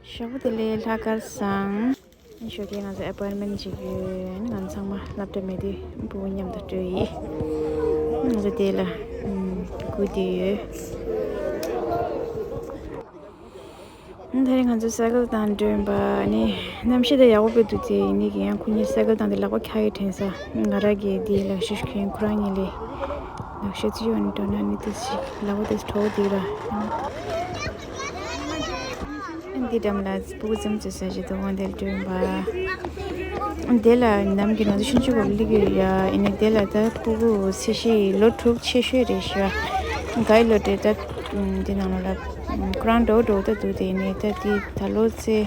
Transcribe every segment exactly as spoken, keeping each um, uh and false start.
ཞོགས་པ་བདེ་ལེགས། ལྷག་དཀར་བཟང་། ཞོགས་ཀས་ང་ཚོ་ཨེ་པོའིན་མེན་ཊི་ཅིག་ཡོད། ང་ཚང་མ་སློབ་གྲྭ་མེད་དུས་སྤུ་གུ་མཉམ་དུ་འགྲོ་ཡི། ང་ཚོ་དེ་ལ་སྒུག་བསྡད་ཡོད། ད་རེས་ང་ཚོ་སའི་ཀལ་བཏང་འགྲོ་ཡིན་པ། ཨ་ནི་གནམ་གཤིས་དེ་ཡག་པོ་དཔེ་འདུག་སྟེ། ཡིན་ནའི་ཀྱང་ཁོ་གཉིས་སའི་ཀལ་བཏང་སྟེ་ལག་པ་འཁྱག་གིས་དྲན་སོང་། ང་རང་གིས་འདི་ལག་ཤེས་ཤིག་མཁན། ཁོ་རང་གཉིས་ལས་ལག་ཤེས་ཅི་ཡོད་ན་འགྲོ་ན་ནི་དེ་ཞིག་ལག་པ་དེ་གྲོགས་འདི་ར། འདི་འགྲམ་ལ་སྤུ་གུ་རྩེད་མོ་རྩེ་ས་ཞིག་འདུག་འོ་དེར་འགྲོ་ཡིན་པ། དེ་ལ་ནམ་རྒྱུན་ང་ཚོ་ཆུང་ཆུང་སྐབས་སླེབས་ཀྱི་ཡོད་ཡ། ཡིན་ནའི་དེ་ལ་ད་སྤུ་གུ་ཚད་གཞི་ལོ་དྲུག་ཆེ་ཤོས་རེད་ཤག་ག་ཡི་ལོ་དེ་ད་འདི་ནང་ལ་ཁོ་རང་འགྲོ་འགྲོ་ད་འདུག་དེ་ཡིན་ནའི་ད་འདི་ད་ལོ་ཚེ་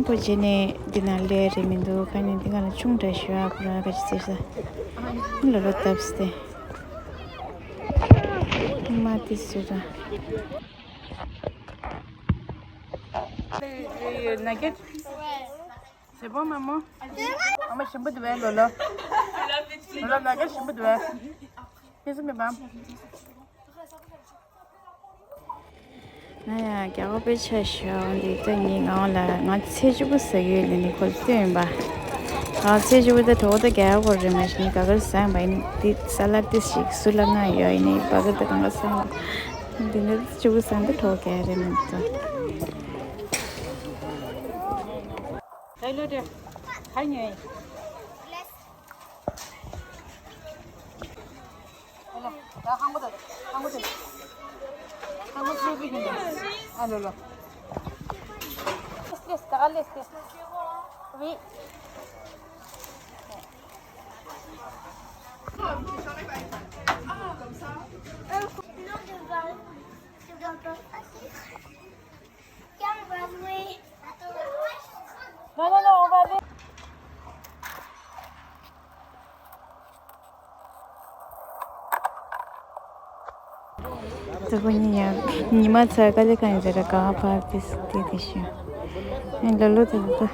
ཁོ་རྗེས་ནས་འདི་ནང་སླེབས་རེད་མི་འདུག་ག་ནས་འདི་ག་ལ་ཆུང་དྲགས་ཤག་ཁོ་རང་ག་ཅི་ཟེར་ས་ལོ་ལོ་བཏབ་སྟེ་མ་དེ་སུ་ར། ན་གེ་ཟེར་པོ་མ་མོ། ཨ་མ་ཞིམ་པོ་འདུག་པས་ལོ་ལོ། ལོ་ལོ་ན་གེ་ཞིམ་པོ་འདུག་པས། ཁྱེད་ཚོ་མི་བམ། ང་ཡང་རྒྱ་གར་པའི་ཆ་ཞོག་འདི་ལྟ་ངའི་ངག་ལ་ང་ཚེ་གཅིག་པུ་ཟ་གི་ཡོད་ལ་ནི་ཁོ་ལ་སྟོན་པ། ང་ཚེ་གཅིག་པུ་ད་གྲོགས་ད་རྒྱ་གར་རེད་མ་གཞི་ནི་ག་གར་ཟ་ཡང་པ་ཡིན། འདི་ས་ལ་ཏི་ཞིག་སུ་ལ་ང་ཡོད་ཡིན་ནི་བ་གི་ད་གང་ག་ཟ་ཡང་པ། འདི་ནི་གཅིག་པུ་ཟ་འདི་གྲོགས་རྒྱ་རེད་མ་ད། ད་ལོ་དེ་ཁ་ཉོས། ད་ཧང་པོ་ད་ཧང་པོ་ད་ཧང་པོ་ཚོ་བི་ཁྱོད་ཨ་ལོ་ལོ། ལེས་ལེས་ད་ལེས་ལེས། བི། Non, non, non, on va aller. ད་ཁོ་གཉིས་ཡང་ཉི་མ་ཚ་ག་ལེ་གང་ཡིན་ཟེར་ར་ག་ཕར་དེ་དེ་དེ་ཤི། ཨེ་ལ་ལོ་དེ་དེ་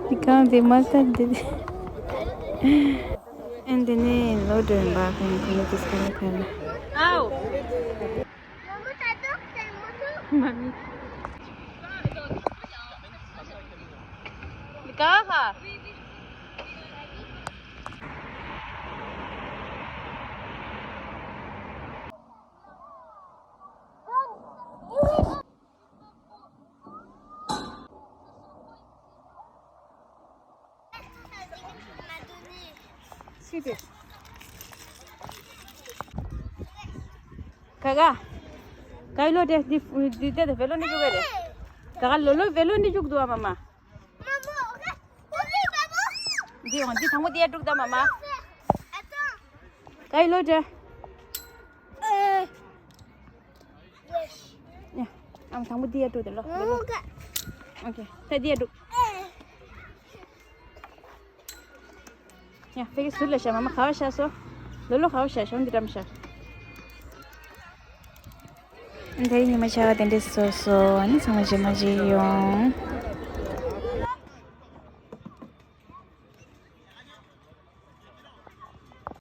དེ་གང་དེ་མ་ལྟ་དེ་དེ། ཨེ་འདི་ནས་ལོ་སྒྲོན་པ་ཁོང་ཁོང་དེ་སྐད་ལ་ཁ་ལ། ཨའོ། མ་མི། ག་ཧ། སུས་དེ། ག་ག་ག་ཡི་ལོ་དེ་འདི་འདི་དེ་བེ་ལོ་ནི་བཅུག་ག་རེད། ག་ག་ལོ་ལོ་བེ་ལོ་ནི་བཅུག་འདུག་ཨ་མ་མ། འདི་འོང་འདི་དང་པོ་དེ་ཡ་བཅུག་ད་མ་མ། ག་ཡི་ལོ་དེ། ཡ། ཨ་མ་དང་པོ་འདི་ཡ་འགྲོ་དེ་ལོ། ཨོ་ཁེ། ད་འདི་ཡ་འགྲོ། ཡ་ཕ་གི་ཟུར་ལ་བཞག་མ་མ་ག་བ་བཞག་སོ། ལོ་ལོ་ག་བ་བཞག་ཞོག་འདི་འགྲམ་བཞག་ད་རེས་ཉི་མ་ཆར་པ་དེ་འདྲས་སོ་སོ་ཨ་ནི་ཚང་མ་རྗེས་མ་རྗེས་ཡོང་།